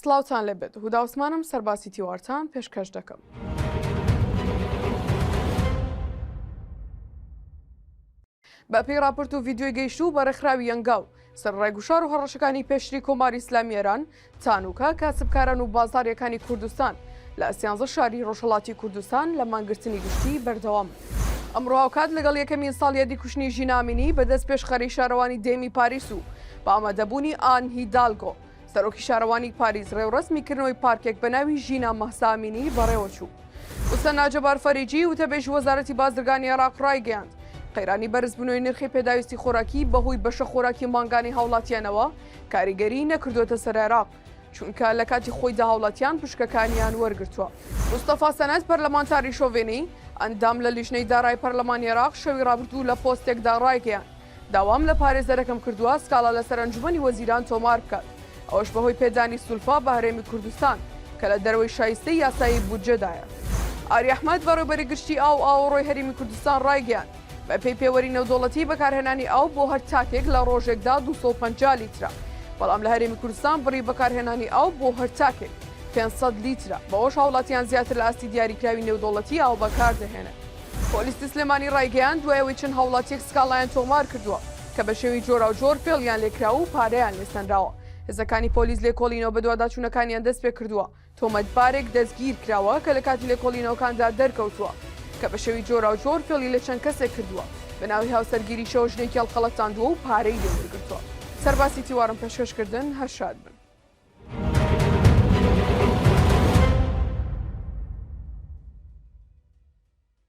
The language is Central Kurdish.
سڵاوتان لێبێت هودا عوسمانم سەرباسی تیوارتان پێشکەش دەکەم. بەپێی ڕاپۆرت و ڤیدیۆی گەیشتوو بە ڕێکخراوی یەنگاو، سەرەڕای گوشار و هەڕەشەکانی پێشتری کۆماری ئیسلامی ئێران، تانوکە کاسبکاران و بازاڕییەکانی کوردستان لە سیانزە شاری ڕۆژهەڵاتی کوردستان لە مانگرتنی گشتی بەردەوامن. ئەمڕۆ هاوکات لەگەڵ یەکەمین ساڵیادی کوشتنی ژینا ئەمینی بە دەست پێشخەری شارەوانی دێمی پاریس و بە ئامادەبوونی ئان هیدالگۆ، سەرۆکی شارەوانی پاریس ڕێوڕەسمی کردنەوەی پارکێک بە ناوی ژینا مەهسا ئەمینی بەڕێوەچوو. موسەننا جەبار فەریجی، وتەبێژی وەزارەتی بازرگانی عێراق ڕایگەیاند، قەیرانی بەرزبوونەوەی نرخی پێداویستی خۆراکی بەهۆی بەشە خۆراکی مانگانەی هاوڵاتیانەوە کاریگەریی نەکردووەتە سەر عێراق، چونکە لە کاتی خۆیدا هاوڵاتیان پشکەکانیان وەرگرتووە. مستەفا سەنەد، پەرلەمانتاری شۆڤێنی، ئەندام لە لیژنەی دارایی پەرلەمانی عێراق شەوی ڕابردوو لە پۆستێکدا ڕایگەیاند، داوام لە پارێزەرەکەم کردووە سکاڵا لەسەر ئەنجومەنی وەزیران تۆمار بکات، ئەوەش بەهۆی پێدانی سولفا بە هەرێمی کوردستان کە لە دەرەوەی شایستەی یاسایی بودجەدایە. ئاری ئەحمەد، بەڕێوەبەری گشتی ئاو و ئاوەڕۆی هەرێمی کوردستان ڕایگەیاند، بەپێی پێوەری نێودەوڵەتی بەکارهێنانی ئاو بۆ هەر تاکێک لە ڕۆژێکدا 250 لیترە، بەڵام لە هەرێمی کوردستان بڕی بەکارهێنانی ئاو بۆ هەر تاکێک 500 لیترە، بەوەش هاوڵاتیان زیاتر لە ئاستی دیاریکراوی نێودەوڵەتی ئاو بەکاردەهێنن. پۆلیسی سلێمانی ڕایگەیاند، دوای ئەوەی چەند هاوڵاتییەک سکاڵایان تۆمارکردووە کە بە شێوەی جۆراوجۆر فێڵیان لێکراوە و پارەیان لێسەنراوە، هێزەکانی پۆلیس لێکۆڵینەوە بەدواداچوونەکانیان دەستپێکردووە، تۆمەتبارێک دەستگیرکراوە کە لە کاتی لێکۆڵینەوەکاندا دەرکەوتووە کە بە شێوەی جۆراوجۆر فێڵی لە چەند کەسێک کردووە، بە ناوی هاوسەرگیریشەوە ژنێکی هەڵخەڵەتاندووە و پارەی لێ وەرگرتووە. سەرباسی تیوارم پێشکەش کردن، هەر شاد بن.